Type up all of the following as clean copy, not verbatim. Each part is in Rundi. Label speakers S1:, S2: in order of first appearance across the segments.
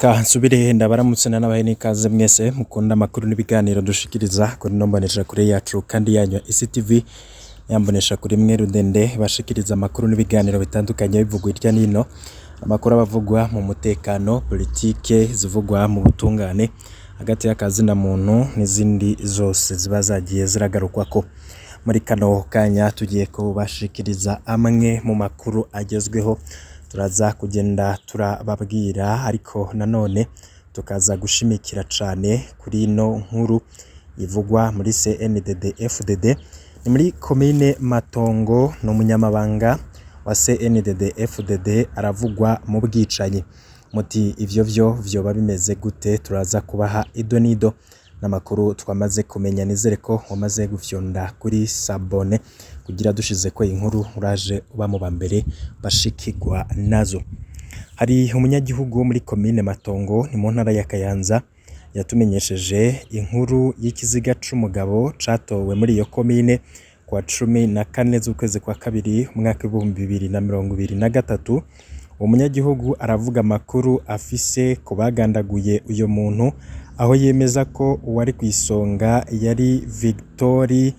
S1: Reka nsubire ndabaramutse nanabahe n'ikaze mwese mukunda amakuru n'ibiganiro dushikiriza kuri ino mboneshakure yacu kandi yanyu ya ICTV, ya mboneshakure imwe rudende bashikiriza amakuru n'ibiganiro bitandukanye bivugwa hirya n'ino, amakuru aba avugwa mu mutekano, politike zivugwa mu butungane, hagati y'akazina muntu n'izindi zose ziba zagiye ziragarukwako. Muri kano kanya tugiye kubashikiriza amwe mu makuru agezweho, turaza kugenda turababwira ariko nanone tukaza gushimikira cane kuri ino nkuru ivugwa muri CNDD FDD, ni muri komine Matongo n'umunyamabanga wa CNDD FDD aravugwa mu bwicanyi. Muti ivyo vyo vyoba bimeze gute? Turaza kubaha ido n'ido n'amakuru twamaze kumenya. Nizere ko wamaze gufyonda kuri sabone kugira dushizeko inkuru uraje uba mu bambere bashikirwa nazo. Hari umunyagihugu wo muri komine Matongo ni mu ntara ya Kayanza yatumenyesheje inkuru y'ikiziga c'umugabo catowe muri iyo komine kuwa 14 z'ukwezi kwa kabiri umwaka w'2023. Uwo munyagihugu aravuga amakuru afise ku bagandaguye uyo muntu, aho yemeza ko uwari kw'isonga yari Victori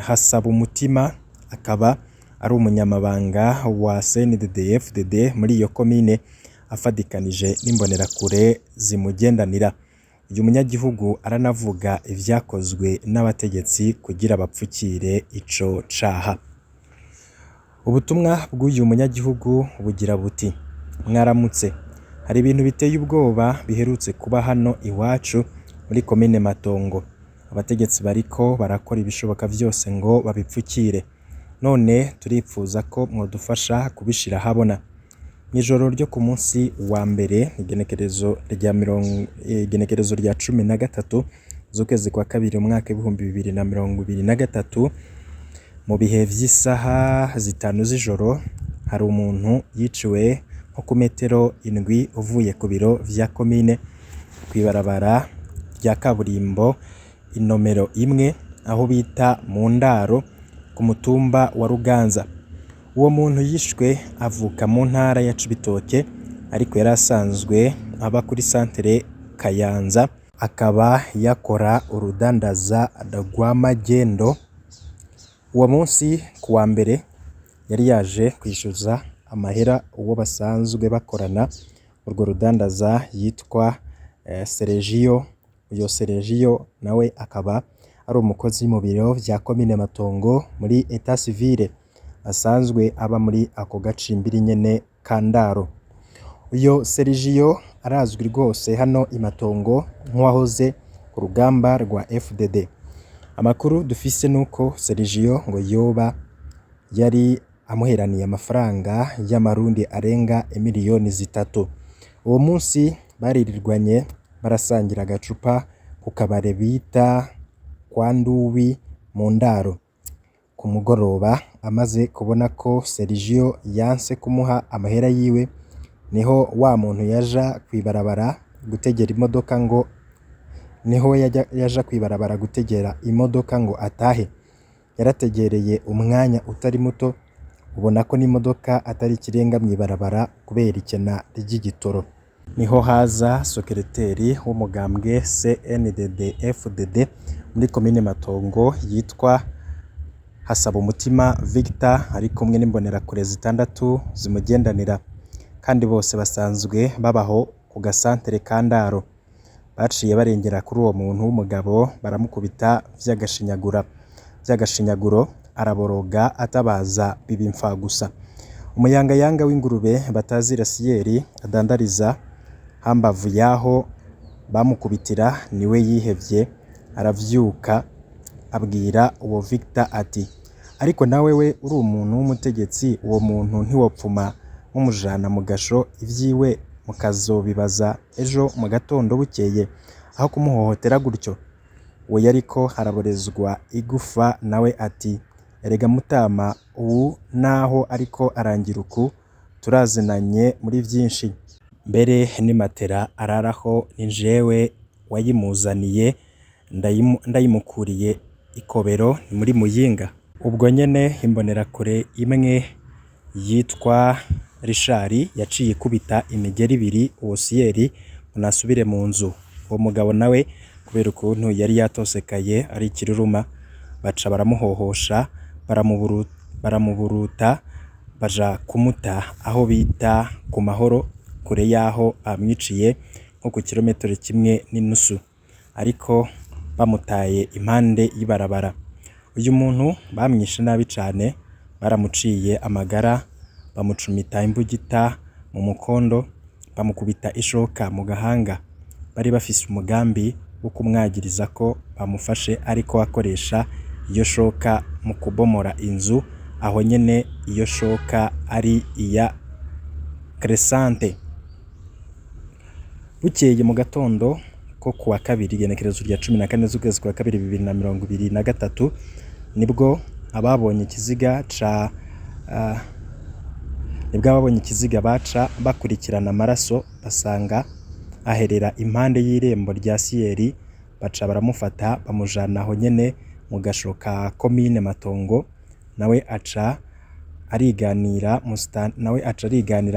S1: Hasabumutima, akaba ari umunyamabanga wa CNDD-FDD muri iyo komine afadikanije n'imbonerakure zimugendanira. Uyu munyagihugu aranavuga ivyakozwe n'abategetsi kugira bapfukire ico caha. Ubutumwa bw'uyu munyagihugu bugira buti: mwaramutse, hari ibintu biteye ubwoba biherutse kuba hano iwacu muri komine Matongo. Abategetsi bariko barakora ibishoboka vyose ngo babipfukire. None turipfuza ko mwodufasha kubishira ahabona. Mw'ijoro ryo ku munsi wa mbere igenekerezo rya 13 z'ukwezi kwa kabiri umwaka w'2023, mu bihe vy'isaha 5 z'ijoro, hari umuntu yiciwe nko ku metero 7 uvuye ku biro vya komine kw'ibarabara rya kaburimbo inomero 1 aho bita mu ndaro ku mutumba wa Ruganza. Uwo muntu yishwe avuka mu ntara ya Cibitoke, ariko yari asanzwe aba kuri santere Kayanza, akaba yakora urudandaza rwa magendo. Uwo munsi kuwa mbere yari yaje kwishuza amahera uwo basanzwe bakorana urwo rudandaza yitwa Sergio. Uyo Sergio nawe akaba ari umukozi mu biro vya komine Matongo muri etat civile, asanzwe aba muri ako gacimbiri nyene ka Ndaro. Uyo Sergio arazwi rwose hano i Matongo nk'uwahoze ku rugamba rwa FDD. Amakuru dufise nuko Sergio ngo yoba yari amuheraniye amafaranga y'amarundi arenga imiliyoni 3. Uwo munsi baririrwanye barasangira agacupa ku kabare bita kwa Nduwi mu ndaro. Ku mugoroba amaze kubona ko Sergio yanse kumuha amahera yiwe, niho wa muntu yaja kw'ibarabara gutegera imodoka ngo niho yaja kw'ibarabara gutegera imodoka ngo atahe. Yarategereye umwanya utari muto, ubona ko n'imodoka atari ikirenga mw'ibarabara kubera ikena ry'igitoro. Niho haza sekereteri w'umugambwe CNDD FDD muri komine Matongo yitwa Hasabumutima Victor, ari kumwe n'imbonerakure 6 zimugendanira, kandi bose basanzwe babaho ku gasantere ka Ndaro. Baciye barengera kuri uwo muntu w'umugabo baramukubita vy'agashinyaguro, araboroga atabaza biba imfagusa. Umuyangayanga w'ingurube batazi Rasiyeri adandariza hambavu yaho bamukubitira, niwe yihevye aravyuka abwira uwo Victor ati: ariko nawe we uri umuntu w'umutegetsi, uwo muntu ntiwopfuma mumujana mu gasho ivyiwe mukazobibaza ejo mu gatondo bukeye, aho kumuhohotera gutyo. Uwo yariko araborezwa igufa nawe ati: erega mutama, ubu naho ariko arangira uku turazinanye muri vyinshi, mbere n'imatera araraho ni jewe wayimuzaniye, ndayimukuriye ikobero ni muri Muyinga. Ubwo nyene imbonerakure imwe yitwa Richard yaciye ikubita imigeri ibiri uwo Siyeri ngo nasubire mu nzu. Uwo mugabo nawe kubera ukuntu yari yatosekaye ari ikiruruma, baca baramuhohosha, baramuburuta, baja kumuta aho bita ku Mahoro, kure y'aho bamwiciye nko ku kilometero 1.5, ariko bamutaye impande y'ibarabara. Uyu muntu bamwishe nabi cane, baramuciye amagara, bamucumita imbugita mu mukondo, bamukubita ishoka mu gahanga. Bari bafise umugambi wo kumwagiriza ko bamufashe ariko akoresha iyo shoka mu kubomora inzu, aho nyene iyo shoka ari iya Crescente. Bukeye mu gatondo ko kuwa kabiri, igenekerezo rya 14 z'ukwezi kwa kabiri 2023, nibwo ababonye ikiziga ca nibwo ababonye ikiziga baca bakurikirana amaraso, basanga aherera impande y'irembo rya Siyeri, baca baramufata bamujana aho nyene mu gasho ka komine Matongo. Nawe aca ariganira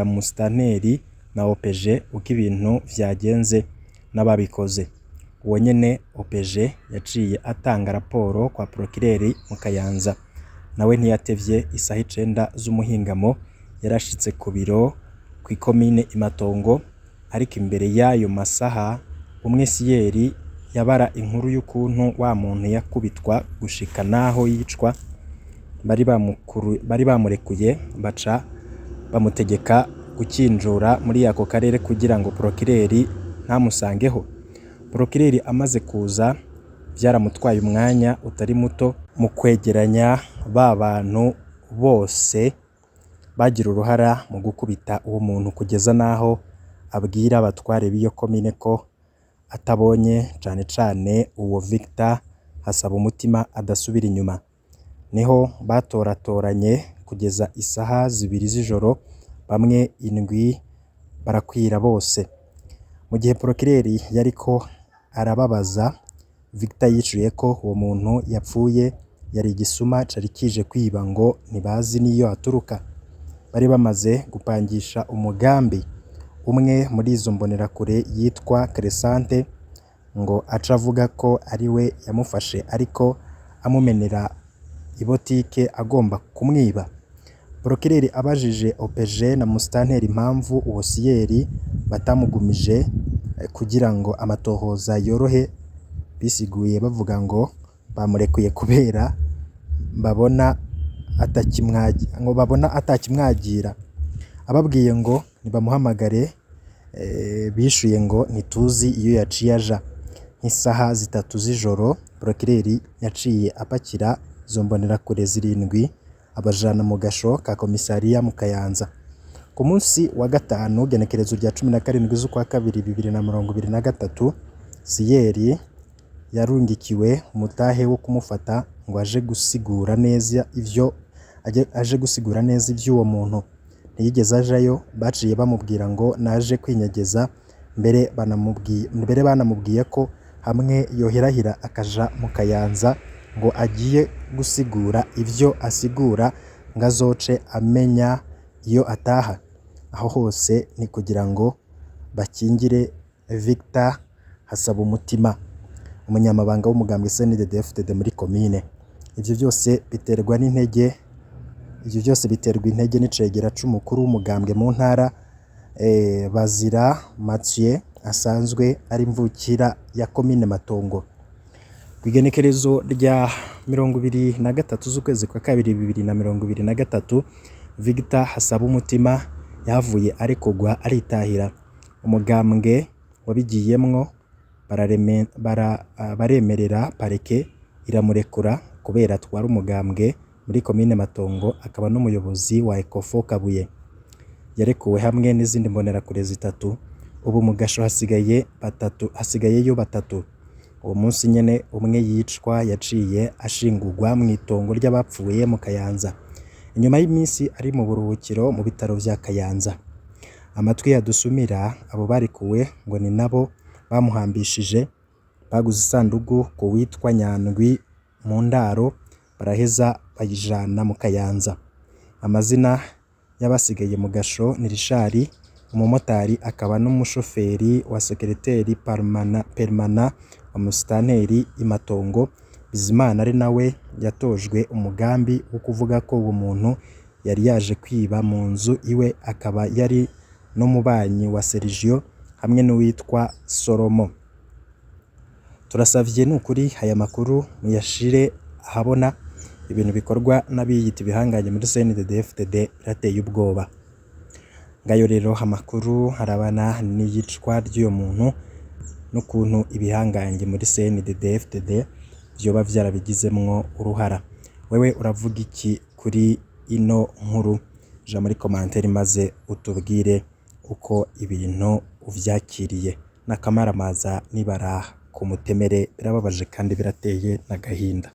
S1: musitanteri na OPG uko ibintu vyagenze n'ababikoze. Uwo nyene OPG yaciye atanga raporo kwa prokireri mu Kayanza. Nawe ntiyatevye, isaha 9 z'umuhingamo yarashitse ku biro kw'ikomine Imatongo, ariko imbere y'ayo masaha umwe Siyeri yabara inkuru y'ukuntu wa muntu yakubitwa gushika naho yicwa, bari bamurekuye, baca bamutegeka gukinjura muri ako karere kugira ngo prokireri ntamusangeho. Prokireri amaze kuza vyaramutwaye umwanya utari muto mu kwegeranya ba bantu bose bagira uruhara mu gukubita uwo muntu, kugeza naho abwira abatware b'iyo komine ko atabonye cane cane uwo Victor Hasabumutima adasubira inyuma. Niho batoratoranye kugeza isaha 2 z'ijoro, bamwe 7 barakwira bose. Mu gihe prokireri yariko arababaza, Victor yishuye ko uwo muntu yapfuye yari igisuma cari kije kwiba, ngo ntibazi n'iyo aturuka. Bari bamaze gupangisha umugambi. Umwe muri izo mbonerakure yitwa Crescente ngo aca avuga ko ari we yamufashe ariko amumenera ibotike agomba kumwiba. Prokireri abajije OPG na musitanteri impamvu uwo Siyeri batamugumije kugira ngo amatohoza yorohe, bisiguye bavuga ngo bamurekuye kubera babona atakimwagira. Ababwiye ngo nibamuhamagare, bishuye ngo ntituzi iyo yaciye aja. Nk'isaha 3 z'ijoro prokireri yaciye apakira izo mbonerakure 7 abajana mu gasho ka komisariya mu Kayanza. Ku munsi wa gatanu, genekerezo rya 17 z'ukwa kabiri 2023, Siyeri yarungikiwe umutahe wo kumufata ngo aje gusigura neza ivyo aje gusigura neza ivy'uwo muntu. Ntiyigeze ajayo, baciye bamubwira ngo naje kwinyegeza, mbere banamubwiye ko hamwe yohirahira akaja mu Kayanza ngo agiye gusigura ivyo asigura ngo azoce amenya iyo ataha. Aho hose ni kugira ngo bakingire Victor Hasabumutima, umunyamabanga w'umugambwe CNDD-FDD muri komine. Ivyo byose biterwa n'intege, ivyo byose biterwa intege n'icegera c'umukuru w'umugambwe mu ntara, Bazira Mathieu, asanzwe ari mvukira ya komine Matongo. Kw'igenekerezo rya 23 z'ukwezi kwa kabiri 2023, Victor Hasabumutima yahavuye arekurwa aritahira. Umugambwe wabigiyemwo baremerera parike iramurekura kubera atwara umugambwe muri komine Matongo, akaba n'umuyobozi wa Ecofo Kabuye. Yarekuwe hamwe n'izindi mbonerakure 3. Ubu mu gasho hasigayeyo 3. Uwo munsi nyene umwe yicwa yaciye ashingurwa mw'itongo ry'abapfuye mu Kayanza, inyuma y'iminsi ari mu buruhukiro mu bitaro vya Kayanza. Amatwi yadusumira abo barekuwe ngo ni nabo bamuhambishije, baguze isandugu ku witwa Nyandwi mu ndaro, baraheza bayijana mu Kayanza. Amazina y'abasigaye mu gasho ni Richard, umumotari akaba n'umushoferi wa sekereteri permana wa musitanteri Imatongo Bizimana, ari nawe yatojwe umugambi wo kuvuga ko uwo muntu yari yaje kwiba mu nzu iwe, akaba yari n'umubanyi wa Sergio hamwe n'uwitwa Solomo. Turasavye nukuri aya makuru muyashire ahabona. Ibintu bikorwa n'abiyita ibihangange muri CNDD-FDD birateye ubwoba. Ngayo rero amakuru arabana n'iyicwa ry'uyo muntu n'ukuntu ibihangange muri CNDD-FDD vyoba vyarabigizemwo uruhara. Wewe uravuga iki kuri ino nkuru? Ja muri commentaire maze utubwire uko ibintu uvyakiriye. N'akamaramaza nibara ku mutemere, birababaje kandi birateye n'agahinda.